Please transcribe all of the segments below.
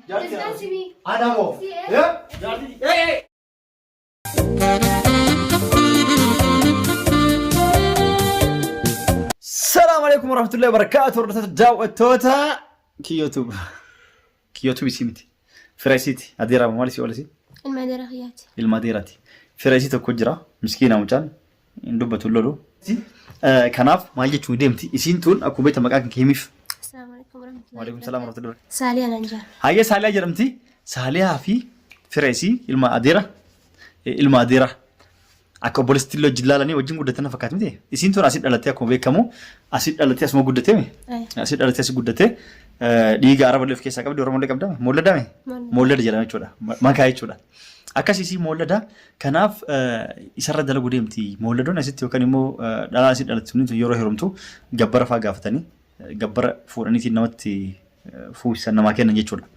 Jaartii Jazbaan simii. Ana moo? Si, eh? Eh? Jaartii. Ee ee. Salaam alaikum warahmatullahi wabarakatuh. Hordoftoota daawwattoota Kiyyootuub. Kiyyootuub isii miti. Fira isiiti. Adeeraa maal isii oolisi? Ilma adeera kiyyaati. Ilma adeeraati. Fira isii tokko jira. Miskiina mucaan. Hin dubbatu hin lolu. Kanaaf maal jechuun deemti? Isiin tun akkuma beektan maqaa kan kee himiif. Assalaamu alaikum warahmatullahi Waalaikum salaam warahmatullahi wabarakatuh. Saaliyaa naan jedhan. Hayyee Saaliyaa jedhamti. Saaliyaa fi fira isii ilma adeera ilma adeera akka obboleessitti illee wajjin laalanii wajjin guddatan fakkaati miti. Isiin tun asii dhalattee akkuma beekamu asii dhalattee asuma guddatee asii dhalattee asii guddatee dhiiga araba illee of keessaa qabdi Oromoo illee qabda moolladame moollada jedhama jechuudha makaa jechuudha. Akkas isii moollada kanaaf isarra dalagu deemti moolladoon asitti yookaan immoo dhalaa asii dhalatte sun yeroo heerumtu gabbara fa'aa gaafatanii gabbara fuudhaniitiin namatti fuusisan namaa kennan jechuudha.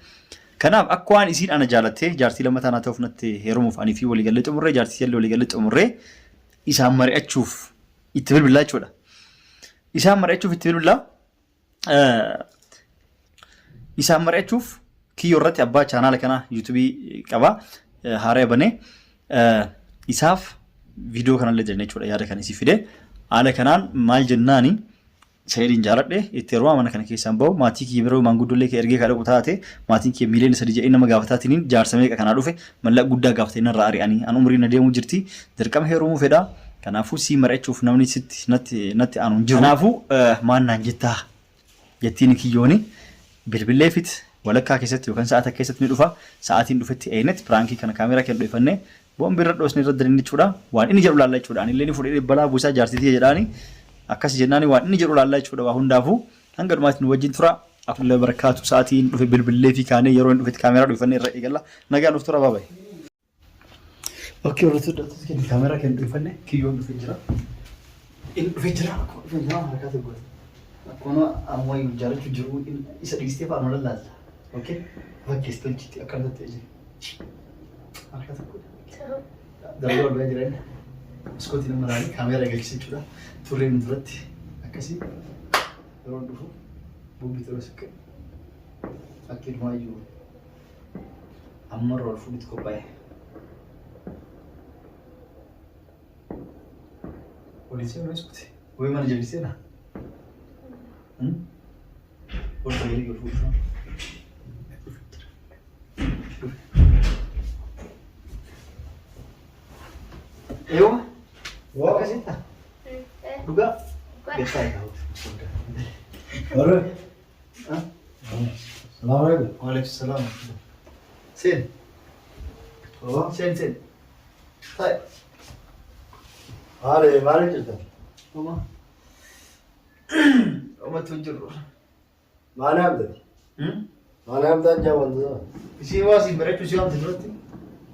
Kanaaf akka waan isiin ana jaalattee jaartii lammataa naa ta'uuf natti heerumuuf anii fi waliigallee xumurree jaartii illee waliigallee xumurree isaan mari'achuuf itti bilbilaa jechuudha. Isaan mari'achuuf itti bilbilaa. Isaan mari'achuuf kiyyoo irratti abbaa chaanaala kanaa yuutuubii qaba haaraa banee isaaf viidiyoo kanallee jiran jechuudha yaada kan isii fide. Haala kanaan maal jennaani Sa'idiin jaaladhe itti heerumaa mana kana keessaan bahu maatii kiyya bira maanguddollee kee ergee kadhaqu taate maatiin kiyya miiliyoona 3 jedhee nama gaafataatiniin jaarsa meeqa kanaa dhufe mallaqa guddaa gaafatee narraa ari'anii an umriin na deemuu jirti dirqama heerumuu fedha kanaafuu sii mari'achuuf namni sitti natti natti aanu hin jiru kanaafuu maal naan jettaa jettiin kiyyooni bilbilee fit walakkaa keessatti yookaan sa'a takka keessatti ni dhufa sa'aatiin dhufetti eenet piraankii kana kaameeraa keenya dho'ifannee Boombi irra dhoosne irra dalinne jechuudha. Waan inni jedhu laalla jechuudha. Anillee ni fudhee balaa buusaa jaartii tiyya jedhaani. Akkas jennaani waan inni jedhu laalla jechuudha. Waa hundaafuu hanga dhumaatti nu wajjin tura. Afullee barakaatu sa'aatii inni dhufe bilbillee fi kaanee yeroo inni dhufetti kaameeraa dhufanne irra eegalla. Nagaan nuuf tura baabay. Okkee hordoftoota daawwattoota keenya kaameeraa keenya dhufanne kiyyoon dhufee jira. Inni dhufee jira. Akkuma dhufee jira harkaa tokko. Akkuma amma iyyuu jaalachuu jiru isa dhiistee fa'a nu lallaalta. Okkee fakkeessitee tolchiti akkana ta'e jira. Harka tokko. Darbee ol ba'ee jira inni. Maskootii nama ilaalee kaameera eegalchise jechuudha. Turreen nu duratti akkasii yeroo dhufu bobbi ture siqqe. Fakkii dhumaayyuu amma irra ol fuudhutti qophaa'e. Olii seenuu eessuuti? Wayii mana jallisee na? Ol fayyadee ol fuudhu. Eewa. Akkasitti. Dhugaa. Gattaa egaa. Warra. Salaam alaikum. Waalaikum salaam. Seen. Seen seen. Taa'e. Maali maali jirtan? Oma. Omatu hin jiru. Maali abdati? Maali abdaan jaa wantoota? Isii waa siin bareechuu si waamte duratti.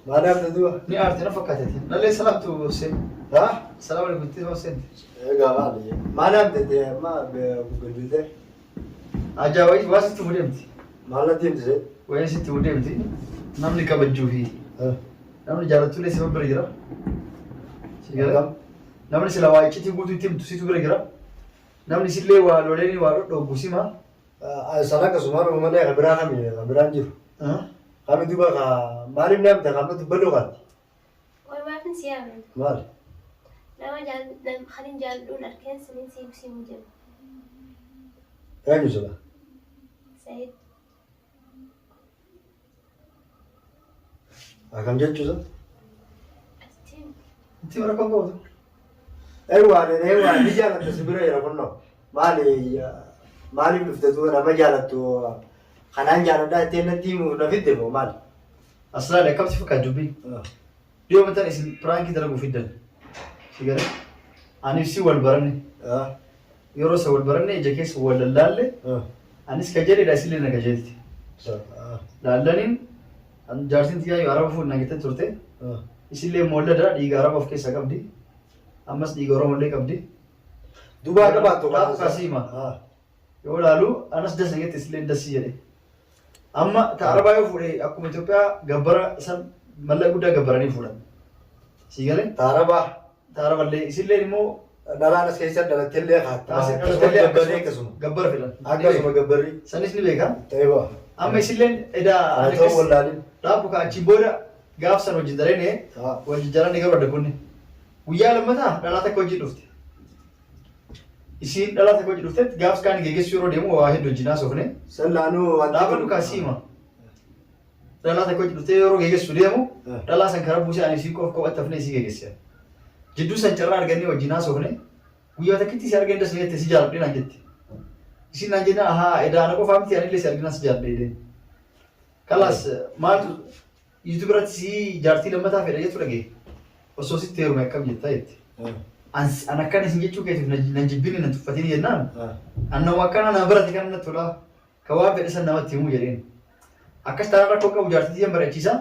Maali abdati waa? Ni aarte na fakkaatete. Nallee salaamtu seen. Ha? Salaam alaikum itti waa seente. Egaa maali? Maali abdati amma bilbiltee? Ajaa wayii waa sitti deemti. Maal natti himti see? Wayii sitti deemti. Namni kabajjuu fi namni jaalatullee sima bira jira. Si galee? Namni sila waa iccitii guutuu itti himtu situ bira jira. Namni sillee waa loleen waa dhodhoogu sima. San akkasuma dhuma malee ka biraa kami ka biraan jiru. Kami duba ka maaliif namta kama dubbadhu kaati. Walumaafin si yaame. Maali? Nama kanin jaalladhuun arkeen sinin siif simu jedhu. Eenyu sila? Said. Akkam jechuusa? Ati himi. Itti rakkoon qabu. Eewwaan eewwaan ni jaalatta si bira jira kunnoo. Maali maaliif dhufte duuba nama jaalattu kanaan jaaladhaa ittiin natti himuuf na fidde moo maali? Asirraa akkam si fakkaata dubbiin? Dhiyoo mataan isin piraankii dalaguu fiddan. Si galee? Aniif si wal baranne. Yeroo isa wal baranne ija keessa wal lallaalle anis kajeeledha isillee na kajeelti. Laallaniin jaartiin tiyyaa yoo araba fuudhi na jettee turte. Isillee moollada dhiiga araba of keessaa qabdi. Ammas dhiiga Oromollee qabdi. Dubaa qabaattu Qabu kasiima. Yoo laalu anas das na jette isillee dassi jedhe. Amma ta arabaa yoo fuudhe akkuma Itoophiyaa gabbara san mallaqa guddaa gabbaranii fuudhan. Sii galee? Ta arabaa. Ta araballee isilleen immoo Dhalaan as keessa dhalattellee Taasii dhalattellee gabbarri akkasuma gabbara filan. Akkasuma gabbarri. Sanis ni beeka. Ta'ee ba'a. Amma isilleen edaa Haa ta'u wallaalin. Dhaabbu ka achiin booda gaaf san wajjin dalayne wajjin jalanne garuu adda kunne. Guyyaa lammataa dhalaa takka wajjin dhufte. Isiin dhalaa takka wajjin dhuftetti gaaf kaan geggeessuu yeroo deemu waa hedduu wajjin haasofne. Sallaanuu wanti Dhaabadhu kaa siima. Dhalaa takka wajjin dhuftee yeroo geggeessuu deemu dhalaa san karaa buusee ani isii qof kophatti hafnee isii geggeesse. Jidduu san carraa argannee wajjin haasofne. Guyyaa takkitti si argeen das na jette si jaaladhe naan jette. Isiin naan jennaan ahaa edaa ana qofaa miti anillee si arginaan si jaaladhe jedheen. Kalaas maaltu YouTube irratti si jaartii lammataa fedha jettu dhagaye. Osoo sitti heerume akkam jetta jette. An akkana isin jechuu keetiif nan jibbini nan tuffatini jennaan an nama akkana na barate kana natti tolaa ka waan fedhe san namatti himuu jedheen. Akkas taanaan rakkoo qabu jaartii tiyyan barachiisa.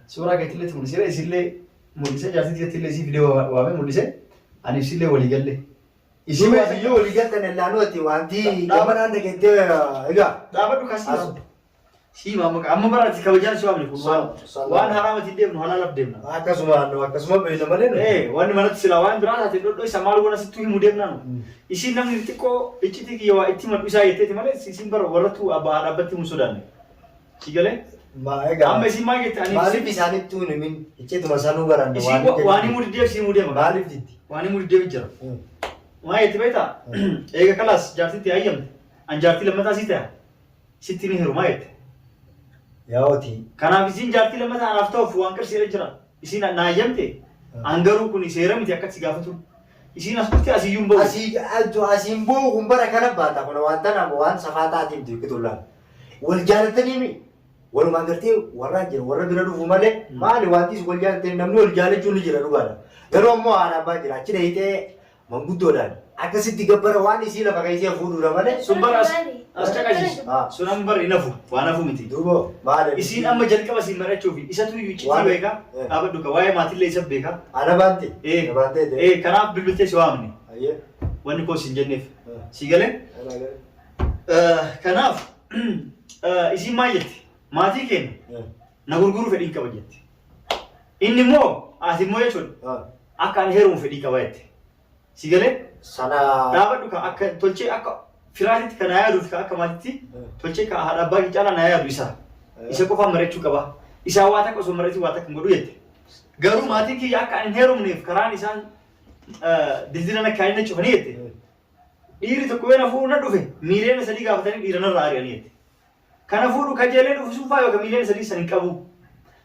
Suuraa keetillee itti mul'isee isillee mul'isee jaartii tiyyattillee isii fidee waamee mul'isee ani isillee walii galle. Isii waan yoo walii galtan ellaanuu ati wanti gamanaan dhageettee egaa. Dhaabadhu kasii. Sii maama amma bara ati kabajaan si waamne kun waan waan haraamati hin deemnu halaalaaf deemna. Akkasuma akkasuma beekna malee. Ee wanni manatti silaa waan biraa taate dhodhoo isa maal goona sittuu himuu deemnaa nu. Isiin namni xiqqoo iccitii kiyya waa itti himadhu isaa jetteeti malee isiin bara warrattuu abbaa haadha abbatti himuu sodaanne. Si galee? Egaa. Amma isiin maal jette ani Maaliif isaanitti hin himin iccituma sanuu baranne isiin waan himuu diddeef si himuu deema. Maaliif diddi? Waan himuu diddeef jira. Maal jette beektaa? Eega kalaas jaartitti hayyamte. An jaartii lammataa sii ta'a. Sitti ni heerumaa jette. Yaa'ooti. Kanaaf isiin jaartii lammataa anaaf ta'uuf waan qarshii jira. Isiin na hayyamte. An garuu kun seera miti akkatti si gaafatu. Isiin as dhufte asiyyuu hin bahu. Asii asiin boo'u kun bara kana baata kun waan tana waan safaa taatiin beekitu laala. Wal jaalatanii mi? Walumaan gartee warra jira warra bira dhufu malee maali wanti wal jaalatanii namni wal jaalachuun ni jira dhugaadha. Garuu ammoo haadha abbaa jira achi dhahitee manguddoodhaan akkasitti gabbara waan isii lafa keessee fuudhuudha malee. Sun bara as caqasiisu. Sun amma bara hin hafu waan hafu miti. Duuba maali? Isiin amma jalqaba siin mari'achuufi isatu iyyuu iccitii beeka. Dhaabadhu ka waa'ee maatillee isa beeka. Ana baante. Ee kanaaf bilbiltee si waamne. Wanni koo siin jenneef. Si galee? Kanaaf isiin maal jetti? Maatii keenya na gurguruu fedhii qaba jetti. Inni immoo ati immoo jechuudha akka ani heerumu fedhii qaba jette. Si galee? Sana. Dhaabadhu ka akka tolchee akka firaatitti kan na yaaduu fi ka akka maatiitti tolchee ka haadha abbaa kee caalaa na yaadu isa. Isa qofaan mari'achuu qaba. Isaa waa takka osoo mari'atiin waa takka hin godhu jette. Garuu maatiin kiyya akka ani hin heerumneef karaan isaan dildila na kaa'anii na cufanii jette. Dhiirri tokko yoo na fuudhu na dhufe 3 miiliyoona gaafatanii dhiira narraa ari'anii jette. Kana fuudhu kajeelee dhufu sun faa yookaan 3 miiliyoona san hin qabu.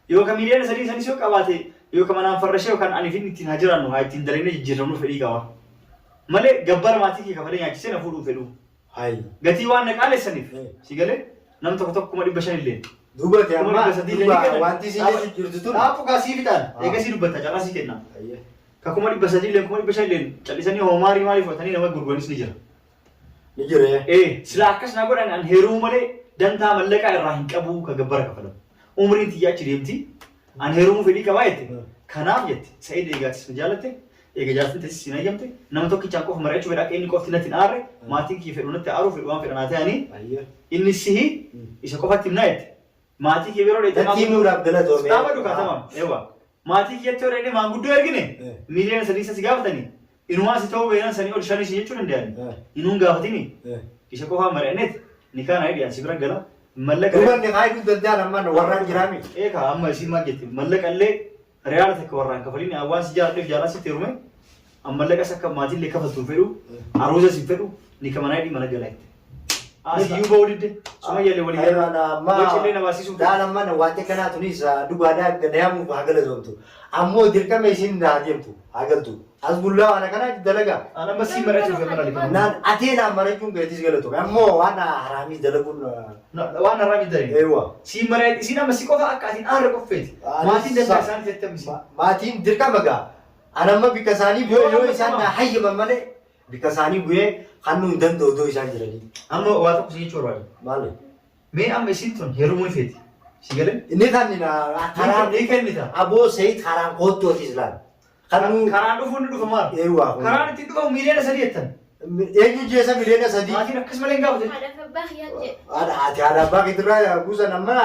Yookaan 3 miiliyoona sanis yoo qabaate yookaan manaan farrashee yookaan ani fi ittiin haa jiraannu haa ittiin dalagnee jijjiiramnu fedhii qaba. Malee gabbara maatii kee kafalee nyaachisee na fuudhuu fedhu. Gatii waan na qaalessaniif si galee nam tokko tokko 500,000 illee. Duuba ta'e Kuma amma dhibba sadii duuba illee ni kennan. wanti isin jechuun jirtu tun. Dhaabbu kaasii fixaan eegasii dubbatta carraa sii kenna. Ka 300,000 illee 500,000 illee callisanii hoomaarii maaliif fudhatanii nama gurguranis ni jira. Ni jira. Ee silaa akkas naa godhan an heerumuu malee dantaa mallaqaa irraa hin qabu ka gabbara kafalamu. Umriin tiyya achi deemti. An heerumuu fedhii qabaa jette. Kanaaf jette Sa'id eegaatis na jaalatte eega jaartiin teessis hin hayyamte nama tokkichaan qofa mari'achuu fedha akka inni qofti natti hin aarre maatiin kiyya fedhu natti aaruu fedhu waan fedhan haa ta'anii inni sihi isa qofatti himnaa jette. Maatii kee yeroo dheeyte Natti himuudhaaf galatoome. Dhaabadhu kaa tamam. Ewa. Maatii kiyyatti yoo dheeyne maanguddoo ergine 3 miiliyoona isa si gaafatanii inumaa si ta'uu beelan sanii ol shanii si jechuu danda'ani. Inuun gaafatini isa qofaan mari'anneet nikaa na hidhi si bira gala mallaqa. Duuba inni haiduu danda'an amma warraan jiraami. Ee kaa amma isiin maal jetti mallaqa illee reyaala takka warraan kafalini waan si jaaladheef jaalaa sitti heerume mallaqa akka maatiillee kafaltu hin fedhu aruuza si fedhu nika mana hidhi mana gala jette. Asiyyuu ba'uu didde sumayyalee walii wacillee na baasisuu fedhu. Dhaan amma wanti akkanaa tunis dhugaadhaa gadayamuuf haa galatoomtu. Ammoo dirqama isin haa deemtu haa galtu. As bullaa waan akkanaa dalagaa. An amma sii mari'achuuf gammada liqama. Naan atee naan marachuun keetis galatoomi. Ammoo waan haraamis dalaguun Waan haraami daree. Eewwa. Sii mari'atu isiin amma si qofa akka atiin aarra qoffeeti. Maatiin danda'a isaan jettee misi. Maatiin dirqama gaa. An amma bikka isaanii bu'ee yoo isaan na hayyaman malee bikka isaanii bu'ee kan nu hin danda'u iddoo isaan jiranii. Amma waa tokko si jechuu barbaada. Maali? Mee amma isiin tun heerumuu ni feeti. Si galee? Inni kan karaan Ni kennita. Aboo Sayid karaan koottootis laal. Kan nu Karaan dhufuun ni dhufa maal? Eewwa. Karaan ittiin dhufamu 3 miiliyoona jettan. Eenyu jeessa 3 miiliyoona? Maatiin akkas malee hin gaafate. Haadha fi abbaa kiyyaa jedhe. Haadha ati haadha abbaa keetirraa kuusan amma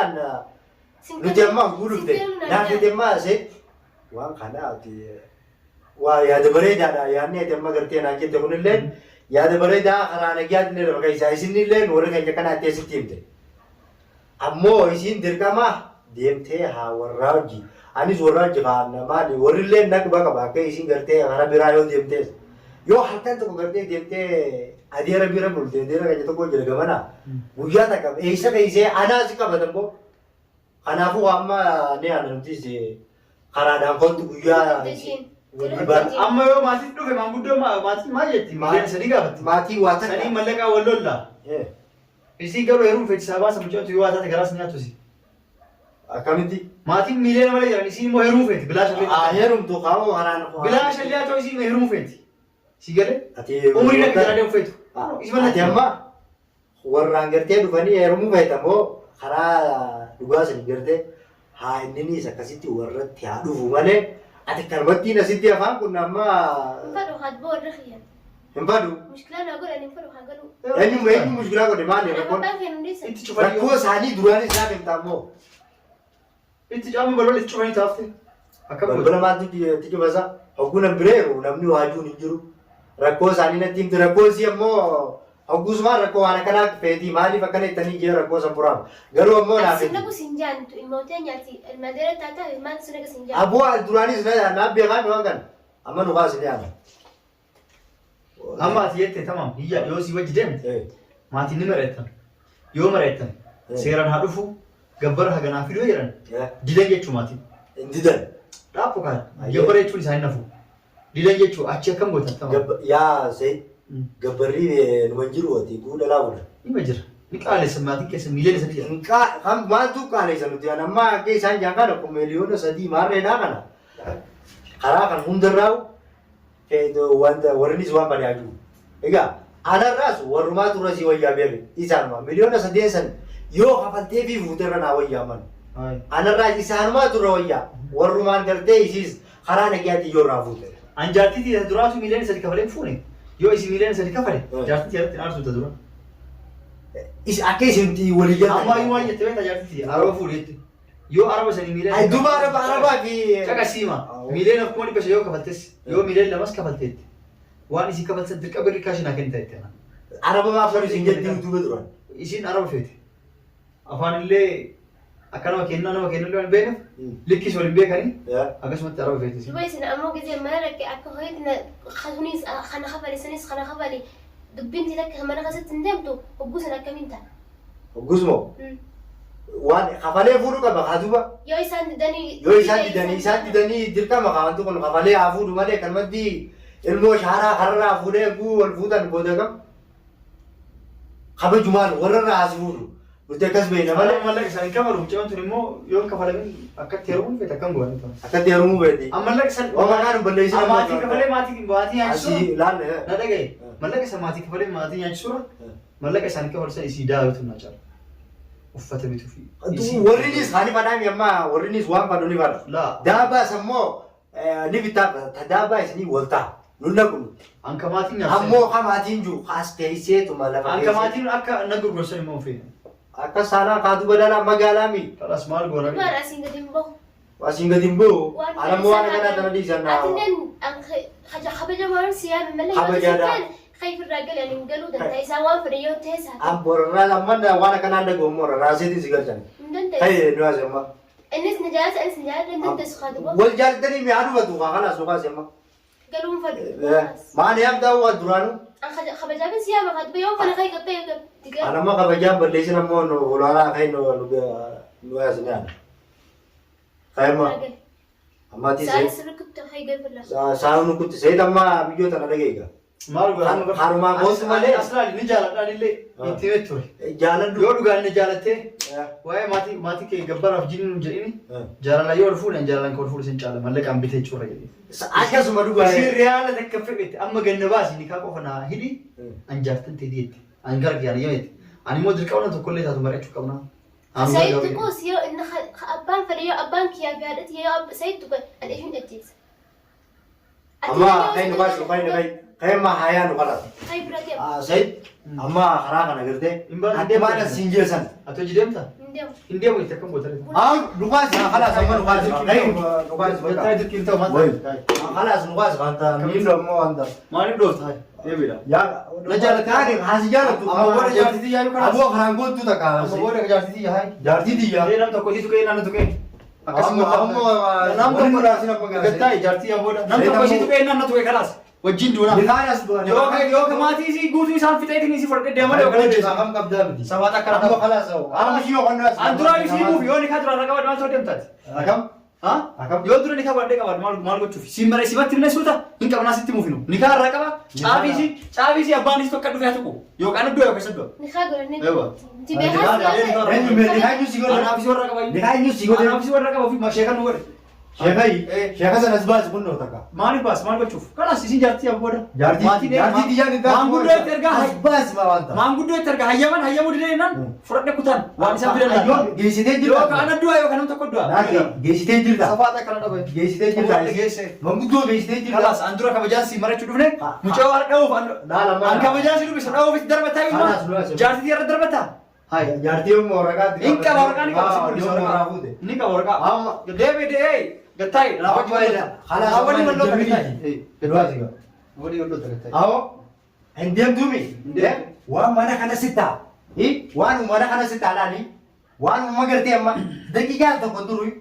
nuti amma guulufte. Naaf jettee amma Sayid waan kana ati waa yaada bareedaadha yaadni ati amma gartee naan jette kunillee yaada bareedaa karaa nagayaatiin lafa keessaa isinillee warri keenya kana ati asitti himte. Ammoo isiin dirqama deemtee haa warraa hojii. Anis warraa hojii haa maali warrillee naqba qaba akka isiin gartee karaa biraa yoo deemtees. Yoo halkan tokko gartee deemtee adeera bira bulte adeera keenya tokko jira gamana guyyaa takka eessa keessee anaas qabatan boo. Kanaafuu amma ni ana nutis karaadhaan kottu guyyaa Isiin. walii baana. Amma yoo maatiin dhufe maanguddoo maatiin maal jetti? Miiliyoona sadii gaafatti. Maatii waa takka. Sadii mallaqaa wal lolla. Isiin garuu heeruma feetisaa baasa mucaatu yoo waa taate garaas nyaatu si. Akkamitti? Maatiin miiliyoona malee jiran isiin immoo heerumuu feeti bilaasha Haa feeti. heerumtu kaawoo karaan. Bilaasha illee haa ta'u isiin heerumuu feeti. Si galee? Ati Umriin akka jala deemu feetu. Ati amma warraan gartee dhufanii heerumuu feetamoo karaa dhugaa sanii gartee haa inninis akkasitti warratti haa dhufu malee ati kalbattiin asitti afaan kun amma Hin fadhu haa warri kiyya. hin fadu. Mushkilaa naa godhan hin fadhu haa galu. Eenyu eenyu mushkilaa godhe maali rakkoon? Abbaan kee nu dhiisa. Itti cufanii Rakkoo isaanii duraan isaa himta ammoo. itti caamu balbala itti cufanii taafte. Akkam godhu? Balbala maaltu itti cufasa? Hogguu nan bireeru namni waajuun hin jiru. Rakkoo isaanii natti himti. Rakkoo isii ammoo hogguusumaan rakkoo waan akkanaa feetii maaliif akkana jettanii jee rakkoo san furaam. Garuu ammoo naaf Asi himti. nagu sin jaantu ilmootee nyaati ilmadeera taataa ilmaan si naga sin jaantu. Aboo duraanis naaf beekaa waan kana. Amma nu kaasine yaala. Amma ati jette tamam hiyya yoo si wajji deemte maatiin ni mari'attan. Yoo mari'attan seeraan haa dhufu gabbara haganaa fiduu jedhan didan jechuu maatiin. Hin didan. Dhaabbu kaan gabbara jechuun isaan nafu. Didan jechuu achi akkam gootan tamam. Yaa Sayid gabbarri numa hin jiru ati guudha laafudha. Nima jira. Ni qaalessa maatiin keessa miiliyoona sadii jira. Maaltu qaaleessa nuti amma akka isaan jaan kana kun 3 miliyoona maarreedhaa kana. Karaa kan hundarraa wanta warrinis waan badaa jiru. Egaa anarraas warrumaa turre si wayyaa beekne isaanuma 8 miliyoona san yoo kafaltee fi fuuterra naa wayyaa man. Anarraas isaanumaa turre wayyaa warrumaan gartee isiis karaa nagaatti yoo irraa fuute. An jaartii tiyya duraatu 3 miliyoona kafalee hin fuune. Yoo isin 3 miliyoona kafale jaartii tiyya irratti hin aartu ta dura. Is akka isin walii galtan. Ammaa iyyuu maal jette beektaa jaartii tiyya araba fuudhi jette. Yoo araba sanii miiliyoona Ay duuba araba arabaa fi. Caqasiima. 500,000 miiliyoona yoo kafaltes yoo 2 miliyoona kafalteetti waan isin kafaltan dirqama birrii kaashinaa kennita jette ana. Araba maaf kan isin jetti duuba duran. Isin araba feete. Afaan illee akka nama kennaa nama kennuu waan hin beekneef likkis wal hin beekanii akkasumatti araba feete isin. Duba isin ammoo gisee mana dhaqe akka ho'itti na kasunis kana kafali sanis kana kafali dubbiin tii takka mana keessatti hin deemtu hogguu san akkamiin ta'a? Gusmo waan kafalee fuudhu qaba haa duuba. Yoo isaan didanii. Yoo isaan didanii isaan didanii dirqama kaa wanti kun kafalee haa fuudhu malee kanumatti ilmoo shaaraa kararraa fuudhee guu wal fuutan booda kam kabajumaan warrarraa as fuudhu nuti akkas beekna malee Mallaqa isaanii kafalu mucaan tun immoo yoo hin kafalamin akkatti heerumuu feete akkam goone ta'u. Akkatti heerumuu beekti. Mallaqa san Waan maqaan hin balleessin. Maatii kafalee maatii maatii nyaachisuu. Asii laalle. Na dhagaye mallaqa isa maatii kafalee maatii nyaachisuura mallaqa isaanii kafalsan isii daawitu na caala. Uffata bituu fi. Warrinis hani fadhaami amma warrinis waan fadhu ni fadha. Laa. Daabaas ammoo ni bitaa ta daabaa isinii wal ta'a. Nun naqu. Anka maatiin nyaachisa. Ammoo ka maatiin jiru kaas teesseetuma lafa Anka keessa. maatiin akka na gurgursan immoo hin feene. Akka saalaa kaatu badalaa magaalaa mi. Kalas maal goona? Dubaan asiin gadi hin bahu. Asiin gadi hin bu'u. Waan Ana ammoo waan akkanaa tana dhiisan naa. Atinnen kabaja waan si yaame malee yoo Kabajaadha. ta'e kayfirraa gali ani hin galuu danda'a isaan waan fedhe yoo ta'e isaa Amborraa amma waan akkanaa dhaga'u immoo raaseetiin si galchan. hin dandeessu. Hayi nu haase amma. Innis ni jaalata innis ni jaalata hin dandeessu haa duba. Wal jaallatanii mi'aa dhufatu kaa kalaas nu kaase amma. Galuun fadhu. Maali yaamtaa waa duraanuu? Kabajaafin si yaama haa duba yoo kana kay gabbee digaa. Ana amma kabajaan balleessin ammoo nu olaanaa kai nu nu haasine ana. Kai amma ammaatii Sa'aan sayid sirriitti kay gabbee sa'aan nukutti sayid amma biyyoo tana dhageega. Maal goona? Harumaa gootu malee. Aslaali ni jaaladhaan illee itti himee ture. Jaaladhu. Yoo dhugaan ni jaalattee waa'ee maatii maatii kee gabbaraaf jini nuun jedhini jaalala yoo ol fuudhan jaalalan kan ol fuudhu sin caala mallaqaan bitee jechuurra jedhee. Akkasuma dhugaa. Isin reyaala takka fedhette amma ganna baasi nikaa qofa naa hidhi an jaartan ta'e jette an gara kiyaan yameette ani immoo dirqama tokkollee taatu mari'achuu qabna. Sayid tuquus yoo inni abbaan fedhe yoo abbaan kiyyaa fi haadhati yoo sayid tuqe ani ishiin ajjeesa. Amma kai nu kaasu kai nu kai kai amma hayaa nu kalas. Kay bira deemu. Sayid amma karaa kana gartee Hin maana siin jeessan. Ati hojii deemta? Hin deemu. Hin deemu itti akkam goota? Ah nu kaasi kalas amma nu kaasi kai nu kaasi. Jettaa dirqiin ta'u maal Kalas nu kaasi wanta miidhu ammoo wanta. Maaliif dhoofta? Deebiidha. Yaa Na jaalatti. Taane haasi jaalattu. Amma booda jaartii tiyyaa yoo kanas. Aboo karaan gootu takka. Amma booda jaartii tiyyaa hayi. Jaartii tiyyaa. Ee nam tokko isii tuqee naannoo tuqee. Akkasuma amma Nam wanni tokko muraasni amma gaasee. Gattaa'e jaartii yaa booda. Nam tokko isii tuqee naannoo tuqee kalaas. Wajjin duunaa. Nikaan as bu'an. Yoo ka yoo ka maatii isii guutuu isaan fixeetiin isii fudhadhee deemaa yoo kana jeessa. Akkam qabdaa miti. Sabaata akkana Amma kalaas. Amma ishii yoo qonnaa as. An duraa isii muuf yoo nikaa duraan qabadhu maal ta'uu deemtaati? Akkam? Ha? Akkam? Yoo dura nikaa godhadhee qabaadhu maal maal gochuuf? Siin mara simatti himne suuta hin qabnaa sitti muufinu. Nikaa irraa qaba. Caabii isii caabii isii abbaan isii tokko dhufee haa tuqu. Yookaan iddoo yookaan iddoo. Nikaa godhannee. Ewa. Ti beekaa si Eenyu mee nikaa eenyu si godhe? Anaaf isii warra qaba. Nikaa eenyu si godhe? Anaaf isii warra qaba ofii sheekan nu godhe. Sheekayi. Eh. Sheeka sana as baasi kunnoo takka. Maaliif baas maal gochuuf? Kalaas isin jaartii yaa booda. Jaartii Maatiin jaartii tiyyaan hin taatu. Maanguddoo itti ergaa As baasi maa wanta. maanguddoo itti ergaa hayyaman hayyamuu didee jennaan fudhadhe kutaan waan isaan fidan Ayyoo laata. geessitee jirta. Yoo kaan du'a yookaan nam tokko du'a. Naaki geessitee jirta. Safaata akkana dhabe. Geessitee jirta. Fudhadhe geesse. Manguddoo geessitee jirta. Kalaas an dura kabajaan si marachuu dhufne Ah, mucaa waan dha'uuf an Laala maala. an kabajaan si dubbisa dha'uuf itti darbataa Kalaas immoo du'a. jaartii irra darbataa. Hai jaartii yommuu waraqaatti. Hin qaba waraqaa ni qaba si mul'isa Yommuu waraqaa. waraqaa fuute. Ni qaba waraqaa. Amma. Deebi deebi gattaa'e. Kalaas Wali walloo gattaa'e. Du'a si qaba. Wali walloo gattaa'e. Awoo hin deemtuumi. Hin deemu. Waan mana kana si ta'a. Waan mana kana si ta'a laali. Waan amma gartee amma daqiiqaa tokko turu.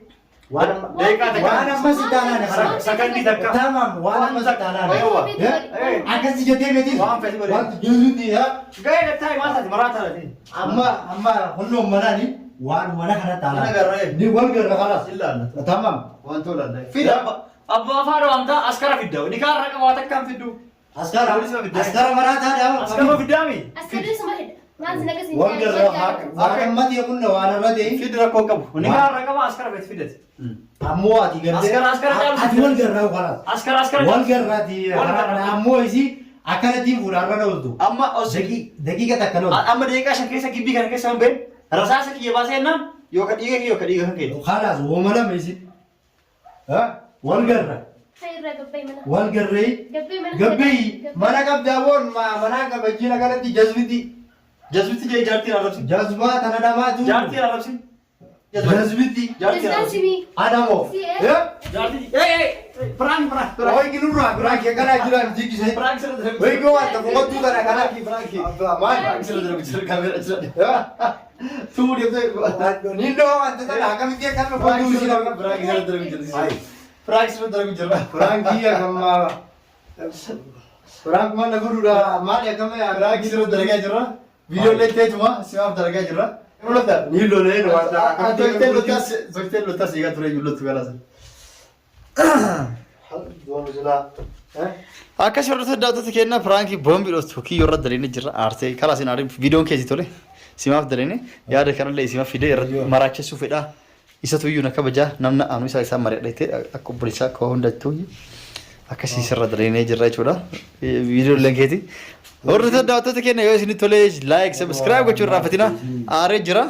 Waan amma Daqiiqaa takka. waan amma si ta'a laali. Sakandii takka. Tamam waan amma si ta'a laali. Ewa. Akkasi jettee miti. Waan fedhi godhe. Wanti jechuuti haa. Ga'ee gattaa'e maal taate maraa taate. Amma amma hunnoo manaani waan mana kana ta'a Mana laali. garree. Ni wal garra kalaas. Ilaalla. Tamam. Wanti olaanaa. Fida abbaa afaan waamtaa askara fidda. Nikaa irra qaba waan takkaan fiddu. Askara Poolisii fidda. askara maraa ta'a. Askara fiddaami. Asirri suma hidha. Maal sin akkasii Wal garra waan ammatti kunna waan irra ta'e. Fiddi rakkoo hin qabu. Nikaa irra qaba askara feet fiddati. Ammoo ati gartee. Askara askara caalu. Ati wal garraa kalaas. Askara askara Wal garraati. Wal garraa. Ammoo isii akkanatti fuudhaarra dhooltu. Amma osoo Daqiiqa takka dhooltu. amma daqiiqaa 5 keessa gibbii kana keessa hin been rasaasa kiyya baasee jennaan yookaan dhiiga kiyya yookaan dhiiga kan keeti. Kalaas wooma lama isii. Wal garra. Irraa gabbee mana. Wal garree. Gabbee mana. Gabbii mana qabdaa boon mana kabajjiin akkanatti jazbiti. Jazbitti jee jaartiin arrabsin. Jazbaa tana dhamaatu. Jaartiin arrabsin. Jazbiti. Jaartiin Jazbaan arrabsin. simii. Adamoo. Si, eh? Jaartiin. Ee ee piraank piraank. Hoy ginurraa biraa kee kanaa jiraan jigisee. Piraank sirra dalagu. Hoy goo waan tokko qottuu tana kanaa. Piraank. Maal? Piraank sirra dalagu jira kaameera jira. Tuu deemtee. Ni dhoo wanta tana akkamitti akkami qottuu isii nama. Piraank sirra dalagu jira. Piraank sirra dalagu jira. Firaankii akkam Firaank mana godhuudha maali akkami Piraank sirra dalagaa jira. Viidiyoo illee teetuma simaaf dalagaa jira. Mul'ata. Ni loleen wanta Toltee loltaas toltee loltaas eegaa ture iyyuu loltu galaasa. Akkas hordoftoota daawwattoota keenya piraankii boombii dhoostu kiyyoo irra daleene jirra aarsee karaa isin aariin viidiyoon keessi tole simaaf daleene yaada kanallee isimaaf fidee irratti maraachisuu fedha isatu iyyuu na kabajaa namna aanu isaa isaan mari'adheetee akka obboleessaa akka hundattuu akkasii sirra daleenee jirra jechuudha viidiyoon illee keeti. Hordoftoota daawwattoota keenya yoo isinitti tole like subscribe gochuu irraa fatina aaree jira.